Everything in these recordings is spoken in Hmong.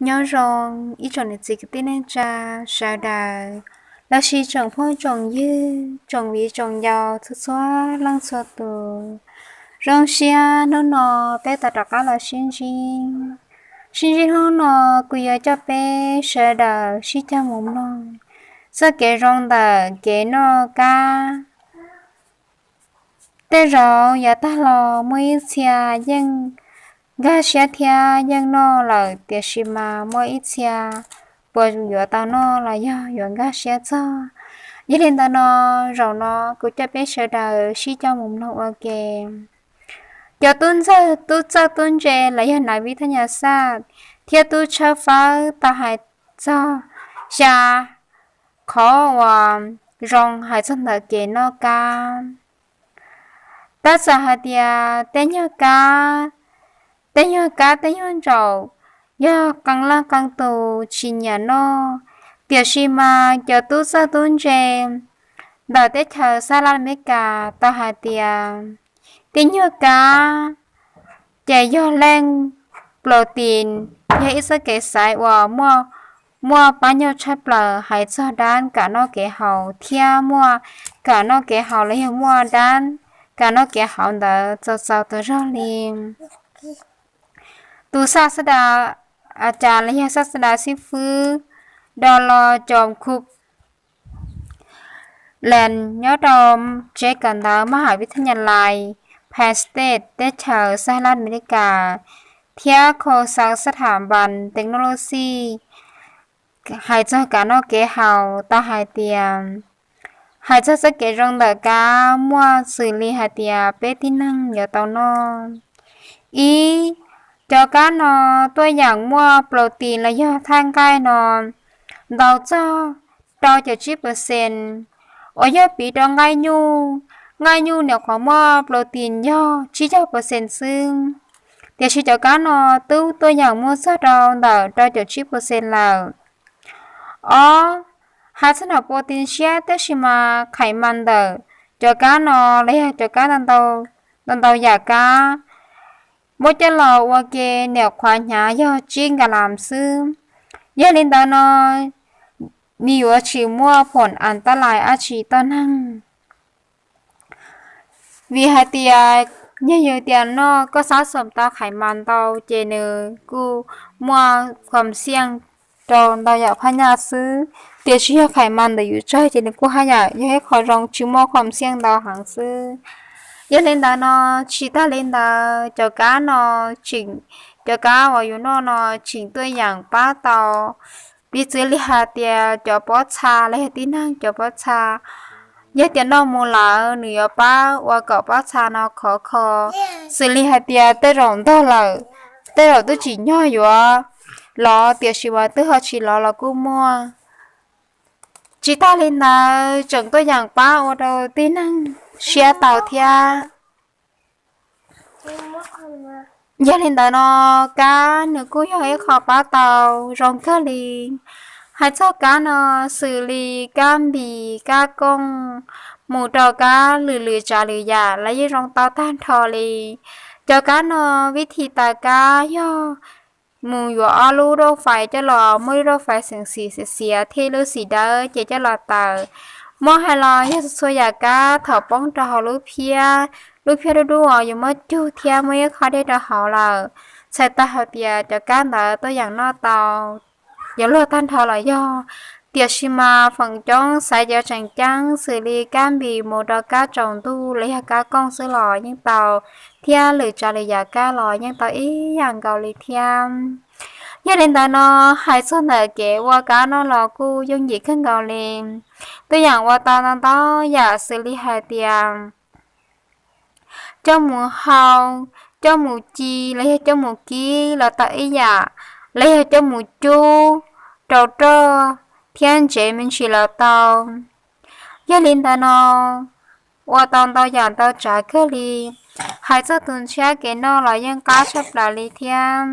Nyob zoo ib tsoom niam txiv kwv tij neej tsa sawv daws, los sis tsoom phooj tsoom ywg, tsoom viv tsoom ncaus txhua txhua leej txhua tus. Zoo siab hnub no peb tau rov qab los sib ntsib. Sib ntsib hnub no kuv yuav coj peb sawv daws sib cog mus mloog txoj kev zoo ntawm kev noj kab. Tej zaum yav tag los muaj ib txhia yeej nkag siab thiab yeej noj lawm, tiam sis mas muaj ib txhia puas yuav tau noj los yog yuav nkag siab txog. Yog li ntawd no, zaum no kuv coj peb sawv daws sib coj mus mloog ua ke. Cov tub ntxawg tub txawj tub ntse los yog nav vib thaj nyas xaj thiab tub tshawb fawb tau hais txog xya qhov uas zoo hais txog ntawm kev noj kab. Tab txawm hais tias tej nyuag kab, tej nyuag kab tej nyuag ntsaum yog qee leej qee tus tsis nyiam noj, tiam sis mas cov tub txawj tub ntse ntawm teb chaws Xab Las Amelikas tau hais tias tej nyuag kab ces yog leej plaus tis, yog ib txoj kev xaiv uas muaj pab nyuag tshaj plaws hais txog dab kam noj kev haus thiab muaj kam noj kev haus los yog muaj dab kam noj kev haus ntawd txaus txaus tas zog li. Tus xaj xab das a cas los yog xaj xab das xib fwb do los cov khu las nyob rau tsev kawm ntawv maj has vib thaj nyas lais Penn State teb chaws Xab Las Amelikas thiab khau xav xab tham npas technology hais txog kam noj kev haus tau hais tias, hais txog txoj kev zoo ntawm kab muaj xws li hais tias peb tib neeg yuav tau noj. Ib, cov kab no tuaj yam muaj plaus tis los yog thaj nqaij no ntau txog rau caum tsib percent, uas yog piv rau nqaij nyuj. Nqaij nyuj nyuam qhuav muaj plaus tis yog tsib caug percent xwb, tiam sis cov kab no twb tuaj yam muaj txog rau ntawm rau caum tsib percent lawm. Ob, hais txog nom plaus tis siab tab sis mas khais mas ntawm cov kab no los yog cov kab ntau ntau yam kab muab coj los ua ke nyuam qhuav hnyav yog tsib nkas las xwb. Yog li ntawd no, nws yuav tsis muaj phom as tab lais dab tsi tuaj neeg. Vim hais tias yog yus tias noj koj xav xom tau khais mas ntau ces nws kuj muaj khom xiaj rau ntau yam phab nyaj xwb, tiam sis yog khais mas ntawm yus tsawg ces nws kuj haj yam yog ib qho zoo tsis muaj khom xiaj ntau heev xwb. Yog li ntawd no, tsis tag li ntawd cov kab no tseem, cov kab uas yus noj no tseem tuaj yam pab tau, piv txwv li hais tias cov pob txha los yog tib neeg cov pob txha, yog tias noj mus lawm nws yuav pab ua kom pob txha no khov kho, xws li hais tias tej zaum ntog lawm, tej zaum twb tsim nyog yuav lov tiam sis mas twb ho tsis lov los kuj muaj. Tsis tag li ntawd tseem tuaj yam pab ua rau tib neeg siab tau thiab. Yog li ntawd no, kab nws kuj yog ib qho pab tau zoo kawg li. Hais txog kab no, xws li kab npis, kab kooj, mus rau kab lwm lwm tsav lwm yam los yeej zoo tau tag nrho li. Cov kab no, vib thi taws kab yog mus yuav ob lub rauj fais coj los, muab lub rauj fais xeem xim xiav xiav thiab lub xim dawb ces coj los taws. Muab hais los yog txhua yam kab thaum poob rau hauv lub phiab, lub phiab dub dub uas yus muab cug thiab muab ib qho dej rau hauv lawm, txhais tau hais tias cov kab ntawd tuaj yam noj tau, yuav luag tag nrho los yog. Tiam sis mas feem coob xaiv cov tseem ceeb xws li kab npis mus rau kab tsaus ntuj los yog kab kooj xwb los yeej tau, thiab lwm tsav lwm yam kab los yeej tau ib yam nkaus li thiab. Yog li ntawd no, hais txog ntawm kev ua kab no los kuj yooj yim kawg nkaus li. Tuaj yam ua tau ntau ntau yam xws li hais tias coj mus hau, coj mus ci los yog coj mus kib los tau ib yam, los yog coj mus cub rau roj thiab ntsev me ntsis los tau. Yog li ntawd no, ua tau ntau yam ntau tsav kawg li. Hais txog tus ntshiab kev noj los yeej qab tshaj plaws li thiab.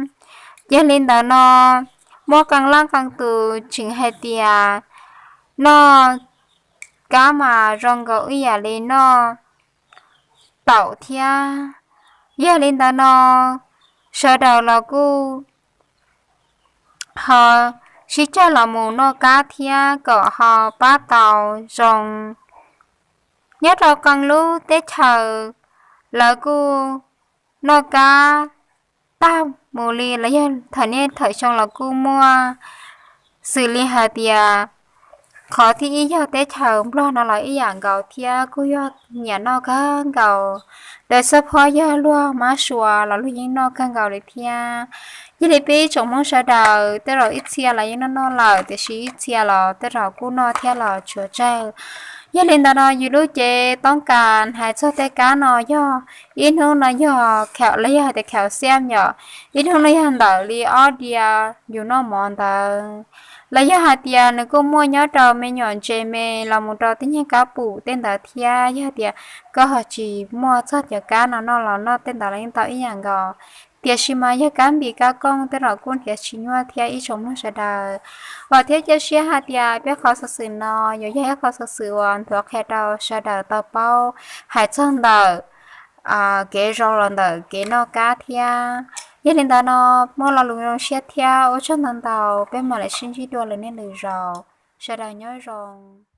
Yog li ntawd no, muaj qee leej qee tus tseem hais tias noj kab mas zoo nkaus ib yam li noj taum thiab. Yog li ntawd no, sawv daws los kuj ho sib cog los mus noj kab thiab kom ho pab tau zoo. Nyob rau qee lub teb chaws lawv kuj noj kab tag mus li los yog thawm niaj thawm xyoo los kuj muaj, xws li hais tias qhov thib ib yog teb chaws Nplog no los ib yam nkaus thiab, kuj yog nyiam noj kawg nkaus. Tau xab phob yog luag mab sua los luag yeej noj kawg nkaus li thiab. Yog li peb ib tsoom Hmoob sawv daws tej zaum ib txhia los yeej noj noj lawm, tiam sis ib txhia los tej zaum kuj noj thiab los tsis tsawg. Yog li ntawd no yus lub cev toob kas hais txog tej kab no yog ib hnub no yog khaum los yog hais tias khaum xiab yom, ib hnub no yog ntawm li ob diav yus noj mov ntawd. Los yog hais tias nws kuj muaj nyob rau me nyuam ntses me los mus rau tej nyuag kab pum tej ntawd thiab. Yog tias koj ho tsis muaj txog cov kab no noj los noj tej ntawd los yeej tau ib yam nkaus. Tiam sis mas yog kab npis kab kooj tej zaum kuj nrhiav tsis nyuaj thiab ib tsoom Hmoob sawv daws. Vam thiab cia siab hais tias peb qhov xov xwm no yuav yog ib qhov xov xwm uas nthuav qhia rau sawv daws tau paub hais txog ntawm kev zoo los ntawm kev noj kab thiab. Yog li ntawd no muaj lo lus zoo siab thiab ua tsaug ntau ntau, peb mam li sib ntsib dua lwm niaj lwm zaus. Sawv daws nyob zoo.